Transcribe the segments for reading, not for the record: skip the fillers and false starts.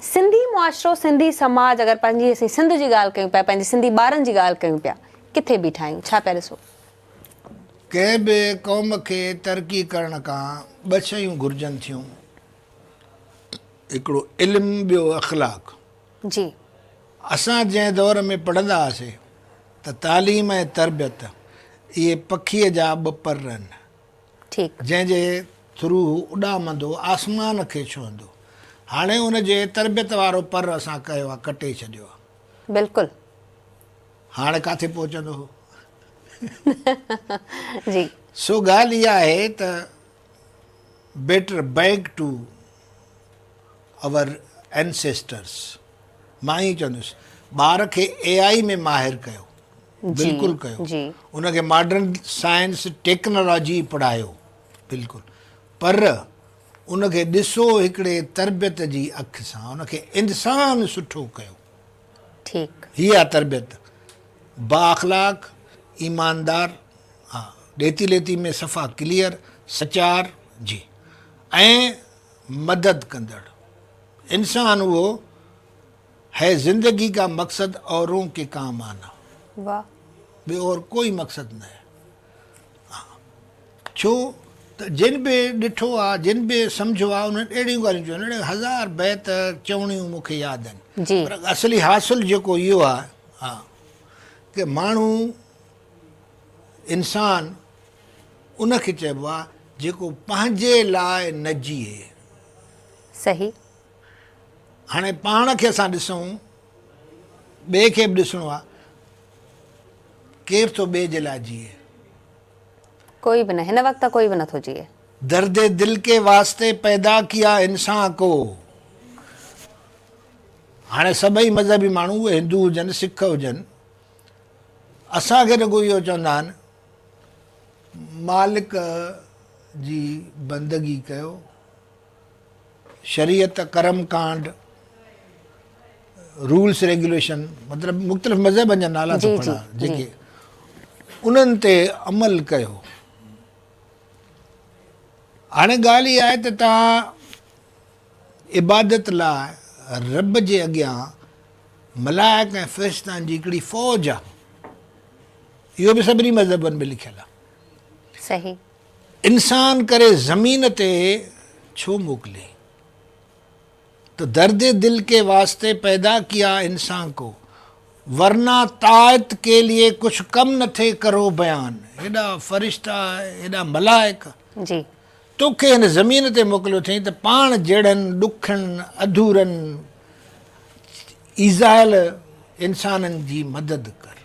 سنڌي معاشرو سنڌي سماج اگر پنهنجي اسين سنڌ جي ڳالهه ڪيون پيا پنهنجي سنڌي ٻارن جي ڳالهه ڪيون پيا ڪٿي بيٺا آهيون ڇا پيا ڏسو؟ ڪنهن به قوم کي ترقي ڪرڻ کان ٻه شيون گهرجن ٿيون هڪڙو علم ٻيو اخلاق. جي. اسان جنهن دور ۾ پڙهندا هئاسي ته تعليم ۽ تربيت اهي پکيء جا ٻه پر آهن. ٺيڪ. جنهن جي ٿرو هو اڏامندو آسمان کي ڇهندو. هاڻي ان جي تربيت وارو پر اسان ڪيو آهي ڪٽي ڇڏيو آهي. بلڪل. هاڻي ڪاٿي پهچندو هو. جي. سو ڳالهه اها آهي ته better back to our ancestors مان ائين چوندس ٻار کي اي آئي ۾ ماهر ڪيو بلڪل ڪيو ان کي ماڊرن سائنس ٽيڪنالاجي پڙهايو بلڪل پر ان کي ڏسو هڪڙي تربيت جي اک سان ان کي انسان سٺو ڪيو ٺيڪ هي آ تربيت با اخلاق ايماندار ها ڏيتي ليتي ۾ صفا ڪليئر سچار جي ۽ مدد ڪندڙ انسان اهو هي زندگي ڪا مقصد اورون ڪي ڪام آنا واه. ٻيو اور ڪوئي مقصد نه هي ها ڇو ته جن به ڏٺو آ جن به سمجهيو آ انهن اهڙيون ڳالهيون چيون اهڙي هزار بيت چوڻيون مون کي ياد آهن جي. پر اصلي حاصل جيڪو اهو آ ها ڪي ماڻهو انسان ان کي چئبو آ جيڪو پنهنجي لاء نه جيئي. صحيح. هاڻي پاڻ کي اسان ڏسون ٻئي کي به ڏسڻو آ ڪير ٿو ٻئي جي لاء جيئي. ڪوئي به نه هن وقت ته ڪوئي به نٿو جيئي. درد دل ڪي واسطي پيدا ڪيا انسان ڪو. هاڻي سڀئي مذهبي ماڻهو اهي هندو هجن سک هجن اسان کي رڳو اهو چوندا آهن مالڪ جي بندگي ڪيو، شريعت، ڪرم ڪانڊ، رولس ريگيوليشن مطلب مختلف مذهبن جا نالا ٿو کڻان جيڪي انهن تي عمل ڪيو. هاڻي ڳالهه اها آهي ته توهان عبادت لاء رب جي اڳيان ملائڪ ۽ فرشتن جي هڪڙي فوج آهي. اهو به سڀني مذهبن ۾ لکيل آهي. صحيح. انسان ڪري زمين تي ڇو موڪلي ته درد دل ڪي واسطي پيدا ڪيا انسان ڪو ورنه طاعت ڪي ليي ڪڇ ڪم نه ٿي ڪرو بيان هيڏا فرشتا هيڏا ملائڪ جي. توکي هن زمين تي موڪليو اٿئي ته پاڻ جهڙن ڏکين اڌورن ايذايل انسانن جي مدد ڪر.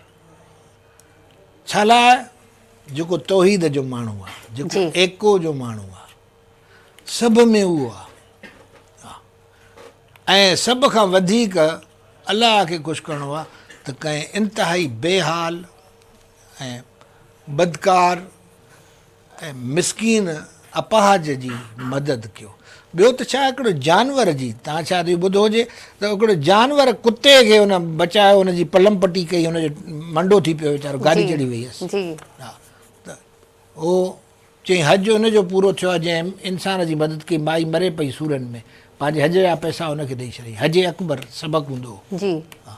ڇالاء جيڪو توحيد جو ماڻهو آهي، جيڪو ايڪو جو ماڻهو آهي، سڀ ۾ اهو آهي ۽ سڀ کان وڌيڪ الله کي خوش ڪرڻو آهي ته ڪنهن انتهائي بي حال ۽ بدڪار ۽ مسڪين اپاهج جي مدد ڪيو. ٻيو ته ڇا هڪڙو جانور جي، توهان شايد اهو ٻڌو هجي ته هڪڙو جانور ڪتي کي ان بچايو، ان جي پلم پٽي ڪئي، ان جو منڊو ٿي پيو ويچارو، گاڏي چڙهي وئي هيس. ها ته هو چيائين حج ان جو پورو ٿيو آهي جنهن انسان جي مدد ڪئي، مائي مري پئي سورن ۾، پنهنجي حج جا پئسا ان کي ڏئي ڇڏيائين. حج اڪبر سبق هوندو هو. ها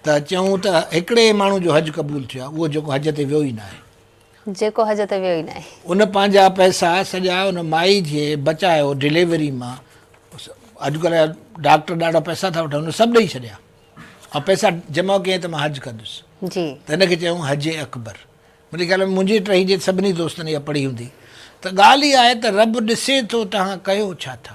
ته چئون ته هڪڙي ماڻهو جو حج قبول ٿيو آهي، اهو جيڪو حج تي ويو ئي ناهي. جيڪو حج تي ويو ئي ناهي. ان پنهنجا پئسا سڄا ان مائي کي بچايو ڊليوري مان اڄڪلهه ڊاڪٽر ڏاڍا پئسا ٿا وٺن ان سڀ ڏئي ڇڏيا ۽ پئسا جمع ڪيائين ته مان حج ڪندس جي ته هن کي چيائون حج اڪبر منهنجي خيال ۾ منهنجي ٽهي جي سڀني دوستن اها پڙهي هوندي ته ڳالهه اها آهي ته رب ڏسي ٿو توهان ڪيو ڇا ٿا.